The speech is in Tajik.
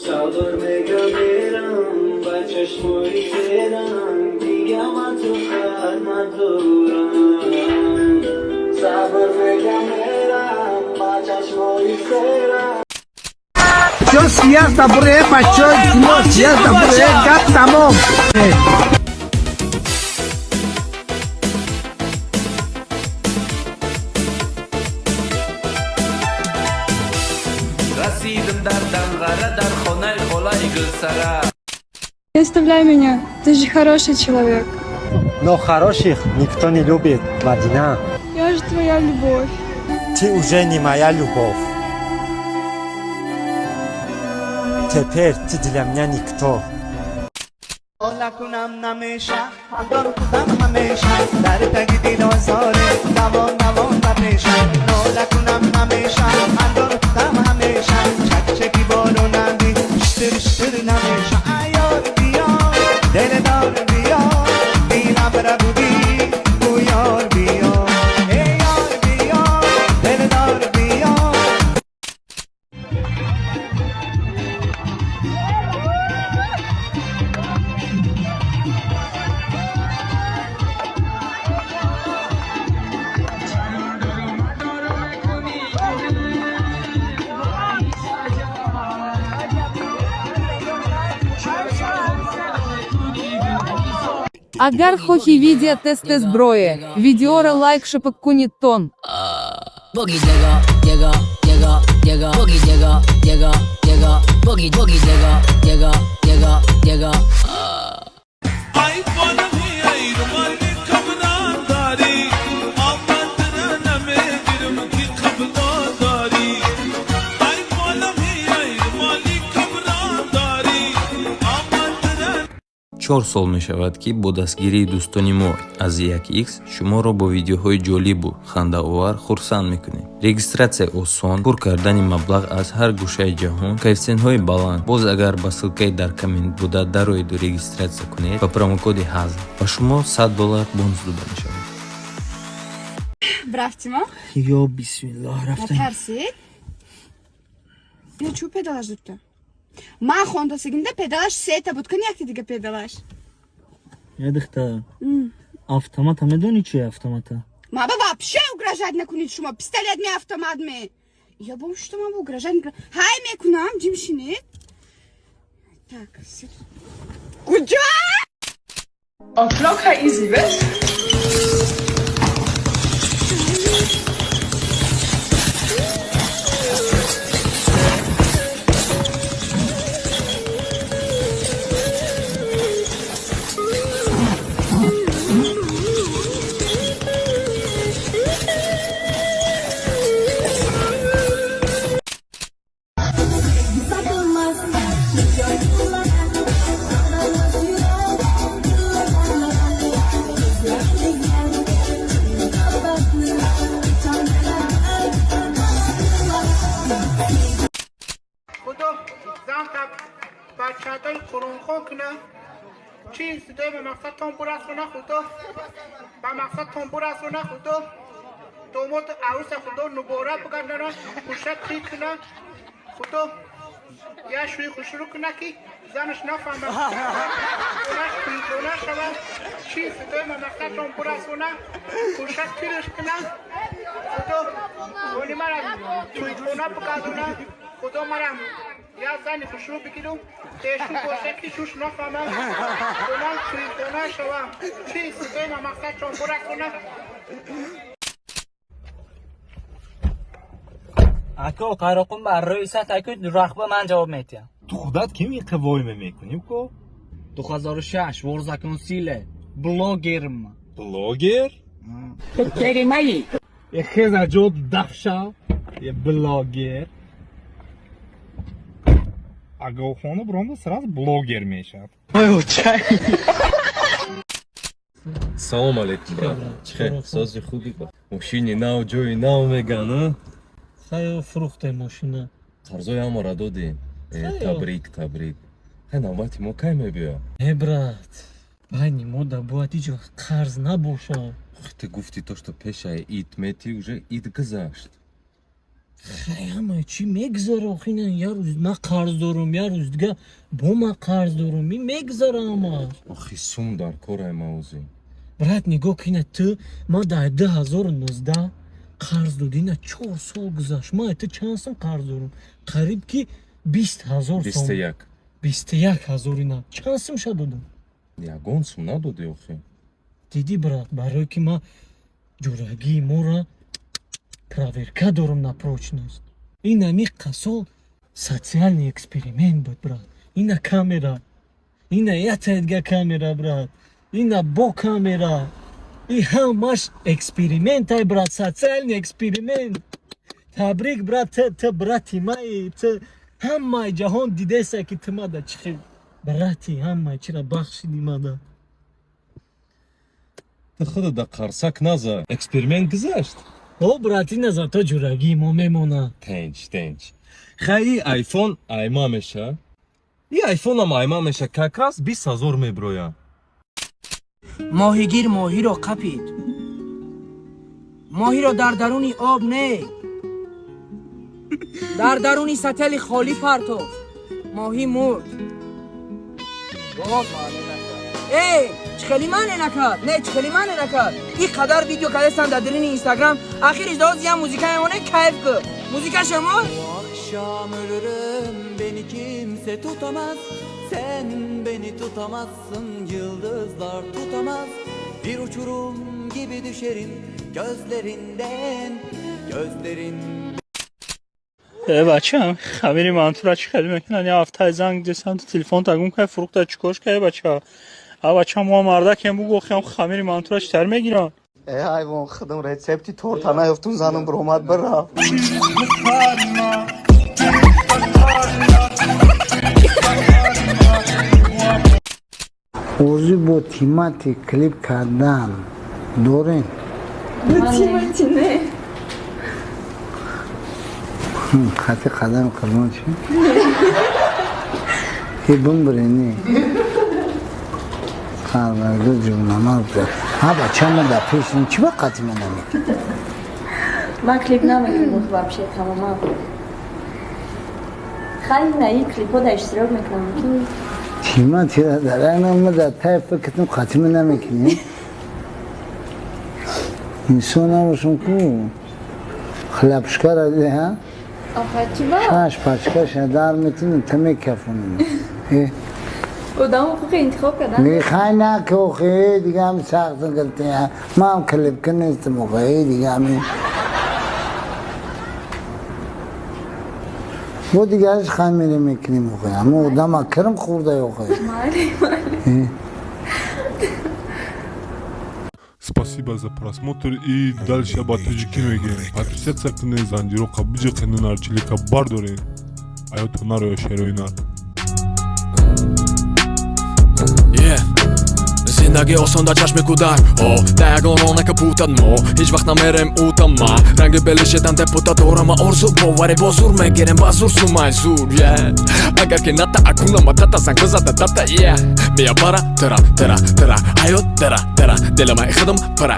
Сабр мега мерам ба чашмои серам, дига ма ту хат надорам. Сабр мега мерам ба чашмои серам. Чо сияста буре, бачо, тимо сияста буре, гап тамом. Расидим дар Данғара, дар хонаи холаи Гулсара. Не оставляй меня, ты же хороший человек. Но хороших никто не любит, Мадина. Я же твоя любовь. Ты уже не моя любовь. Теперь ты для меня никто. Кунам намеша ҳамдор худам ҳамеша дар таги дилозоре давон давон ба пеша нола кунам ҳамеша ҳамдор худам ҳамеша чакчаки боронанди штир штир намеша. Айёр биё, дилдор биё, дилам рабудӣ гӯёр биё, эй ёр биё, дилдор биё. Агар хоҳӣ видео тесте зброи, видеора лайк шапак кунед тон. Boogie digga, digga, digga, digga, boogie digga, digga, digga, boogie boogie digga, digga, digga, digga. Ай болами, ай румали кабнан дари, амадра намегирм ки қабдо дорӣ. Ай болами, ай румали кабнан дари, амадра. 4 сол мешавад, ки бо дастгирии дӯстони мо аз 1x шуморо бо видеоҳои ҷолибу хандаовар хурсанд мекунем. Регистратсия осон, пур кардани маблағ аз ҳар гӯшаи ҷаҳон, коэффисиентҳои баланд. Боз агар ба ссылкаи дар коммент буда дароеду регистратсия кунед, ба промокоди ҳазл ба шумо 100 доллар бонус дода мешавад. Рафтима? Ё бисмиллоҳ, рафтем. Натарсед? Я чӯ педалаш дута? Ман хондасигимда педалаш сета буд, кани якти дига педалаш. Я дихта, автомата медонӣ, чи автомата? Ма ба вообще угрожать накунед шумо, пистолет ме, автомат ме. Я бом что ма ба угрожать мекунам. Ҳай мекунам, ҷим шинед. Так, куҷо? Locker easy, weißt? Худо занта бачаҳои қуръонхон куна, чӣ сидои ба мақсадтон бурасона, худо ба мақсадтон бурасона, худо домод аруса худо муборак бигардона, хуша тӣ куна, худо я шӯи хушрӯ куна, ки занаш нафаҳмад, хона шавад, чӣ сидои ба мақсадтон бурасона, хуша тирш куна, худо оли мара тӯйхона бигардона, худо мара я зани хушрӯ бигиру тешу боша, ки шуш нафаҳмад, хона тӯйхона шава, чӣ сидои ба мақсадтон бурасона. Ако Қароқум ба рӯйсат аку рахба ман ҷавоб метиҳам. Ту худат ким иқа войма мекунӣ ко? 2006 ворзакон силе блогерм. Блогер? Хеза ҷо дафша, е блогер. Аговхона бронда сразу блогер мешавад. Салом алейкум, брат. Чихе, сози, хуби? Мошини нав, ҷои нав меган, а? Хайо, фурӯхтем мошина. Қарзои ҳамаро додем. Э, Хайо. Табрик, табрик. Хай, навбати мо кай мебиёд? Э, брат, байни мо да бояд ҳеҷ вақт қарз набошад. Ты гуфти то, что пешаи ид мети, уже ид гузашт. Хай, ҳама чӣ мегзара охи. На як рӯз ман қарз дорум, як рӯз дига бо ман қарз дорум, ин мегзара ҳамаш. Охи, сум дар корай мавзӯ. Брат, нигоҳ кина, ту ман дар 2019 қарз додӣ, на 4 сол гузашт. Ман ту чанд сум қарз дорум? Қариб ки 20 000 сом. 21. 21 000. Ина чанд сум ша додам? Ягон сум надодӣ охи. Дидӣ, брат, барое ки ман ҷурагии моро проверка дорум на прочность. Ин ами қасол социальный эксперимент буд, брат. Ина камера, ина ятаедга камера, брат, ина бо камера, и ҳамаш экспериментай, брат, социальный эксперимент. Табрик, брат, ту брати маи, ту ҳамаи ҷаҳон дидеса, ки ту мада чӣ хел брати, ҳамаи чира бахшиди мада. Ту худа да қарсак наза, эксперимент гузашт. О, брат, ина зато ҷурагии мо мемонад. Тенч, тенч. Хай, и айфон айма меша, и айфонам айма меша, как раз 20 000 меброя. Моҳигир моҳиро қапид, моҳиро дар даруни об не, дар даруни сатали холӣ партофт, моҳӣ мурд. Э, чӣ хеле мане накард? Не, чӣ хеле мане накард? Ин қадар видео кардастан дар дарини Инстаграм, ахир издоз я музика мемоне, кайф ку, музика шамо. Akşam ölürüm, beni kimse tutamaz. Sen beni tutamazsın, yıldızlar tutamaz. Bir uçurum gibi düşerim gözlerinden. Gözlerin Э, бачам, хамири мантура чӣ хеле мекунад? Я ҳафтаи занг десам, ту телефон тагум кай, фурӯхта, чӣ кош кай, бача? А бача, мо мардакем, бугӯ, хиям хамири мантура чӣ тар мегирам? Э, ҳайвон, худам рецепти торта наёфтум, занам биромад, бирафт. Орзу бо Тимати клип кардан дорем? Тимати не. Хати қадам қурбон чи и бумбирени қарварду ҷунамар. Ҳа, бачама, дар пеш чӣ ба қати ма намекунӣ? Ман клип намекунам вообще, тамоман. Хай, на ин клипҳо дар иштирок мекунам ки. Тиматира дар ма дар тай фикртум қати ма намекунӣ. Инсон набошам ку, хлапшкара ҳа. Охай, чӣ ба? Шаш пачкаша дар метунем, та мекафонем. Одам ҳуқуқи интихоб кардан. Мехай, на ки охи, дига ҳам сахт гирифти. Ман клипка нестам охи, дига ҳами бо дигараш хай мерем, мекунем охи. Ҳама одама кирм хӯрда охи. Майли, майли. Спасибо за просмотр и дальше ба тоҷикӣ мегӯем: подписаться кунед, занҷироқа биҷиқенед, нарчилика бардоред, аёто нароя шероинар. Yeah. Зиндагӣ осон дар чашми кӯдак, о да ягон роҳ накапутад, мо ҳеҷ вақт намерем утама, ранги белишедан депутат дорама, орзу боварӣ бо зур мегирем, ба зур сумай зур, yeah. Агар ки ната акунама тата занг бизада дата, yeah. Мия бара тара тара тара ҳаёт дара дара диламай худам пара.